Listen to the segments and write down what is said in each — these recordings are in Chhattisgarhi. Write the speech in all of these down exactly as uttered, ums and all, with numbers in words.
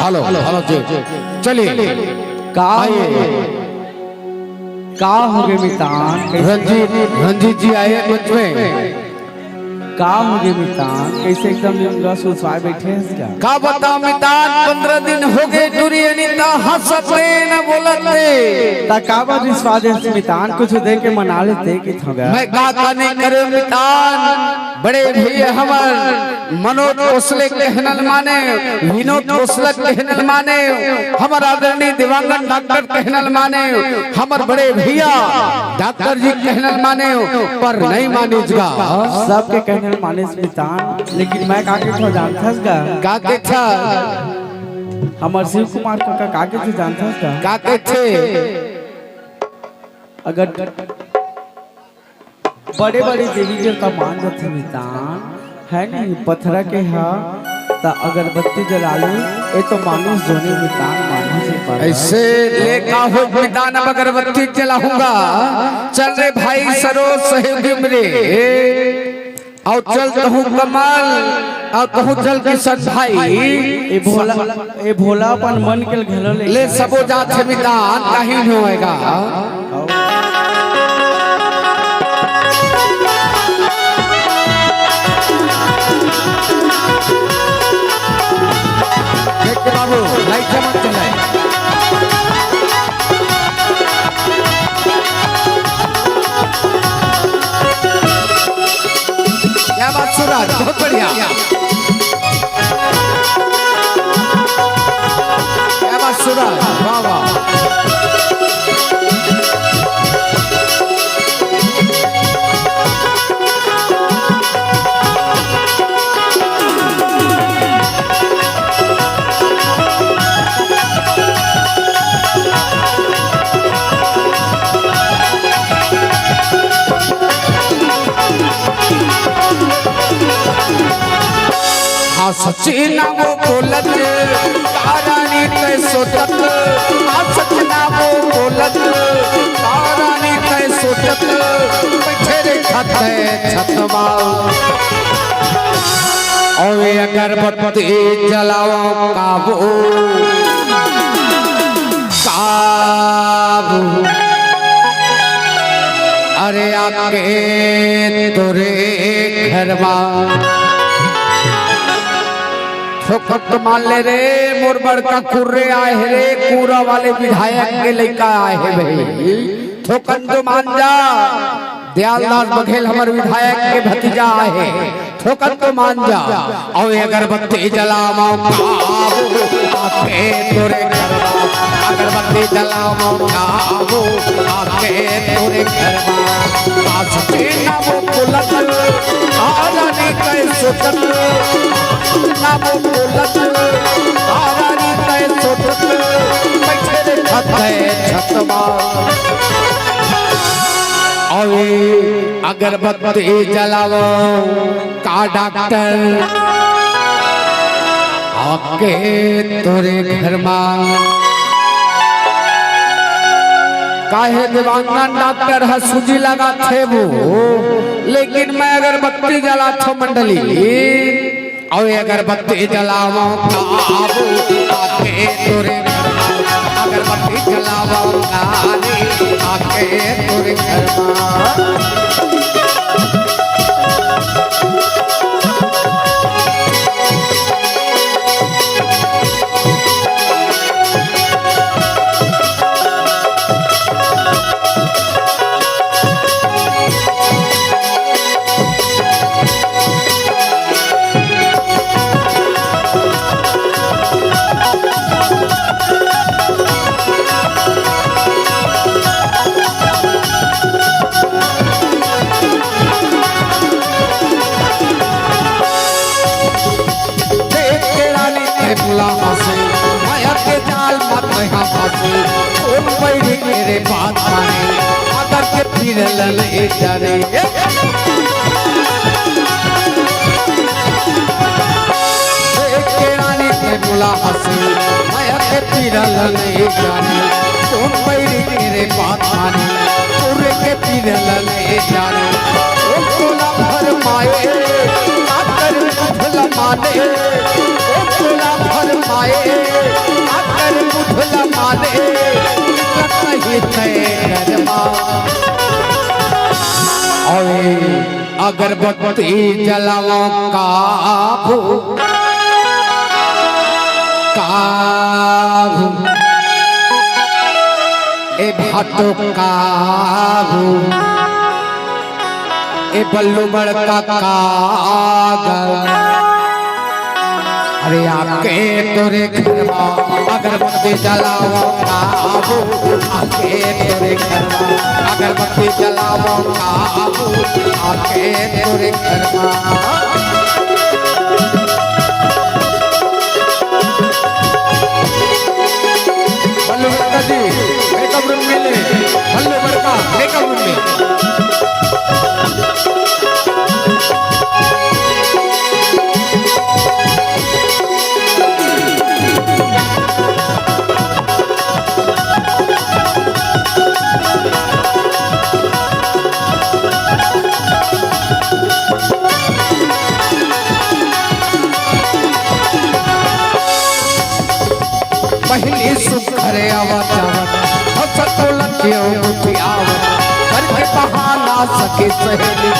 हेलो, हेलो जी, चलिए। का आइए। का हो गे मितान? कैसे रंजीत, रंजीत जी आए मंच में। का हो गे मितान? कैसे एकदम निमगा सुसवाए बैठे हस का? का बता मितान, पंद्रह दिन हो गे टुरी अनिता हंसत हे न बोलत हे। त का बर रिसवा देस मितान? कुछ दे के मना लेते कि थोड़ा। मैं का का नहीं करे मितान, बड़े भैया हमर मनोज खोसले कहनल माने, विनोद खोसले कहनल माने, हमर आदरणीय दिवंगत डॉक्टर कहनल माने, हमर बड़े भैया डॉक्टर जी कहनल माने, पर नहीं मानिस गा। सबके कहनल मानिस मितान, लेकिन मैं का कहिथंव जानथस गा? का कहिथस? हमर शिव कुमार कका का कहिथे जानथस गा? का कहिथे? अगर बड़े-बड़े देवी देवता मान जाथे मितान, है नहीं? पथरा के हा, त अगरबत्ती जला ले, ए तो मानुष जोनी मितान, मानुष ही पाला। ऐसे ले का हो मितान, अब अगरबत्ती जलाऊंगा। चल रे भाई सरोज सहयोगी मेरे, अउ चल तहूँ कमल, अउ तहूँ चल किशन भाई। ए भोला, ए भोला अपन मन के घलो ले ले। सबो जात हे मितान, काहीं नहीं होएगा। देख के बाबू, लाइट चमक चलाए। क्या बात सूरज, बहुत बढ़िया। क्या बात सूरज, वाह, वाह। हाँ, सच ना वो बोलत, का रानी तैं सोचत। हाँ, सच ना वो बोलत, का रानी तैं सोचत। बैठे रे छत, छतवा। अउ अगरबत्ती जलावंव काबू, काबू। अरे आके तोरे घर मा। थोकन तो मान ले रे, मोर बड़का कुर्रे आए हे रे, कूरा वाले विधायक के लइका आए हे भाई। थोकन तो मान जा, दयालदास बघेल हमर विधायक के भतीजा आए हे। थोकन तो मान जा। अउ अगरबत्ती जलावंव काबू, आके तोरे घर मा। अगरबत्ती जलावंव काबू, आके तोरे घर मा। का सच ना वो बोलत, का रानी तैं सोचत। ना वो बोलत, का रानी तैं सोचत। बैठे रे छत, छतवा। अउ अगरबत्ती जलावंव का डॉक्टर आके तोरे घर मा। काहे देवांगन डॉक्टर ह सूजी लगाथे वो, लेकिन मैं अगरबत्ती जलाथंव मंडली। अउ अगरबत्ती जलावंव काबू आके तोरे घर मा। अगरबत्ती जलावंव काबू आके तोरे घर मा। देख के रानी तैं मोला हंसे, मया के जाल म तैं हा फंसे, कोन बैरी के रे बात माने, अगर के फिरल ले जाने। देख के रानी तैं मोला हंसे, मया के फिरल ले जाने, कोन बैरी के रे बात माने, उरे के फिरल ले जाने, ओ तोला भरमाए, का कर मुठला माने, ओ तोला फरमाए, अगर मुठला माने, लग नहीं तय करमा। अरे अगरबत्ती जलावो काबू, काबू, ए भाटो काबू, ए बल्लू बड़का कागल। अरे आके तोरे घरवा अगरबत्ती जलावो काबू, आके तोरे घरवा अगरबत्ती जलावो काबू, आके तोरे घरवा। बल्लू बड़का जी, मेकअप रूम में ले। बल्लू बड़का, मेकअप रूम में। पहिली सुख घरे आवत जावत, हंसत बोलत क्यों मुठियावत, करके बहाना सखी सहेली,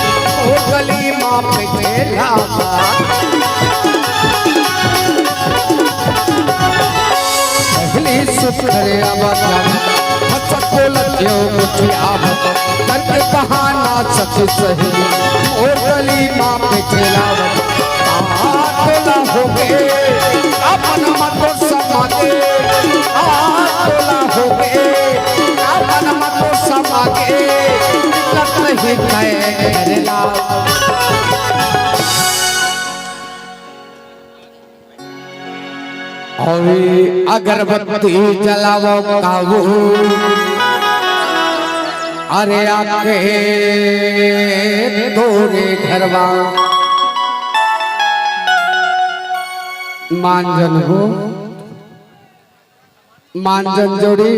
ओ गली माँ पे ठेला। पहिली सुख घरे आवत जावत, हंसत बोलत क्यों मुठियावत, करके बहाना सखी सहेली, ओ गली माँ पे ठेलावत। आ तोला होगे, अपन मतो समागे। आ तोला होगे, अपन मतो समागे। लत ही तय करला। अभी अगरबत्ती जलावो काबू, अरे आके तोरे घरवा। मान जन हो, मान जन जोड़ी।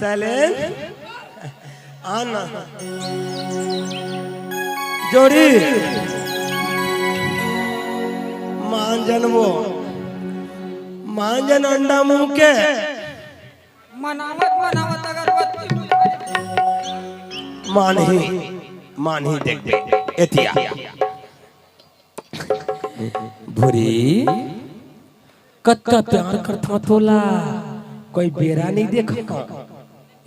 साइलेंस। आना। जोड़ी। मान जन वो। मान जन अंडा मुंह के। मनावत मनावत अगरबत्ती बुझा दे। मान ही, मान ही देख दे। एतिया। भूरी, कतका प्यार करथंव तोला, कोई बेरा नइ देखंव।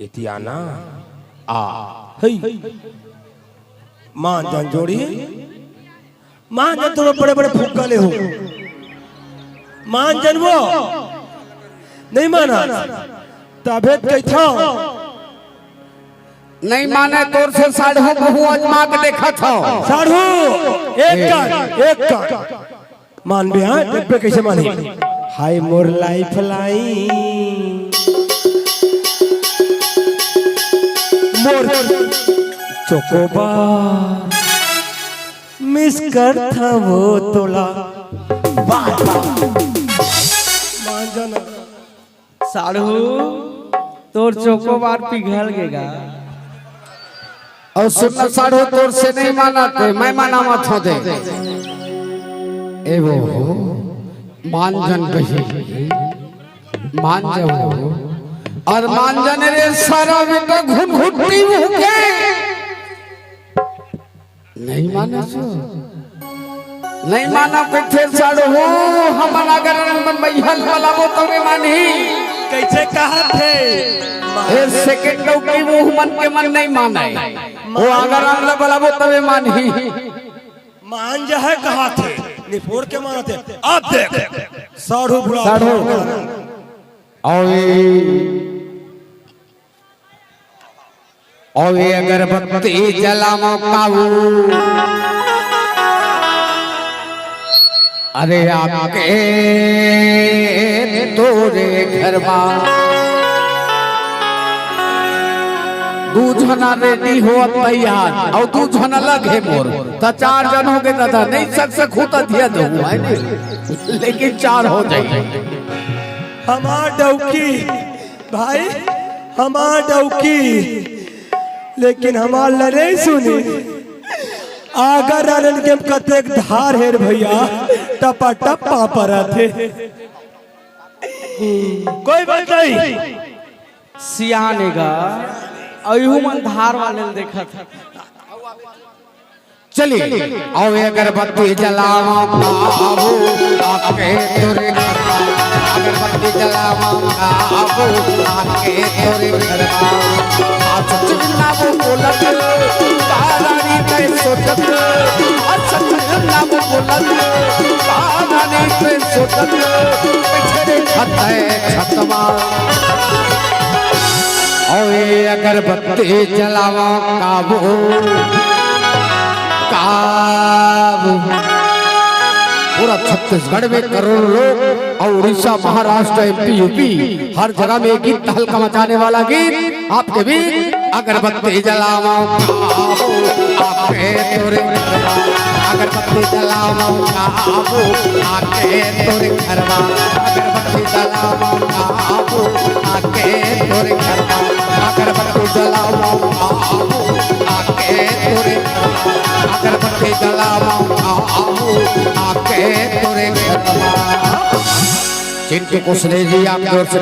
एतिया ना, आ, हई। मान जन जोड़ी, मान जन तो बड़े-बड़े फुग्गा ले हो। मान जन वो, नइ माना। तभे त कहिथंव। नइ माने तोर से साढ़ू, महूं अजमा के देखत हंव। साढ़ू, एक कर, एक कर। मानबे, हां? देखबे कइसे मानही। हाय मोर लाइफ लाइन, मोर चोकोबार, मिस करथंव वो तोला। बार, बार। मान जाना। साढ़ू, तोर चोकोबार पिघल गे गा। अउ सुन ना साढ़ू, तोर से नइ मानत हे, मैं मनावत हंव दे। ए वो, मान जन कही, मान जाओ। अउ मान जन रे सारा बेटा घुन घुट्टी मुंह के। नइ मानस हो? नइ मानव कहिथे साढ़ू, हमन अगर मन मैहल बलाबो तबे मानही। कइसे कहत हे? ए सेकंड डौकी मुंह मन के मन नइ मानय। वो अगर हमला बलाबो तबे मानही। मान जा हे कहत हे, निपोर के मानत हे। अब देख, साढ़ू बुला। साढ़ू। अउ ए अउ ए अगरबत्ती जलावंव काबू। अरे आके तोरे घर मा दू झना रेडी होवत तैयार, अउ दू झना लगे मोर, त चार झन होगे दादा, नइ सक सक होता दिया दहू, हे नहीं? लेकिन चार हो जाही। हमार डौकी भाई, हमार डौकी, लेकिन हमार ल नइ सुनी। आगर आनंद के कतेक धार हे रे भैया, टपा टपा परत हे। कोई बात नहीं, सियाने गा, अइहू मन धार वाले ल देखत हे। चलिए, अउ अगरबत्ती जलावा बाबू, आके तोरे घरवा। अगरबत्ती जलावा बाबू, आके तोरे घरवा। आज चुनाव बोलत, तारानी तय सोचत। आज चुनाव बोलत, तारानी तय सोचत। बैठे रे छत है छतवा। अउ ये अगरबत्ती जलावा काबू, काबू। पूरा छत्तीसगढ़ में करोड़ों लोग अउ उड़ीसा, महाराष्ट्र, एमपी, यूपी, हर जगह में ये गीत तहलका मचाने वाला गीत आपके बीच। अगरबत्ती जलावा काबू, आके तोरे घरवा। अगरबत्ती जलावा काबू, आके तोरे घरवा। अगरबत्ती जलावा काबू, आके तोरे घरवा। अगरबत्ती जलावा काबू, आके तोरे घरवा। अगरबत्ती जलावा काबू, आके तोरे घरवा। चिंटू कुशरे जी, आप जोर से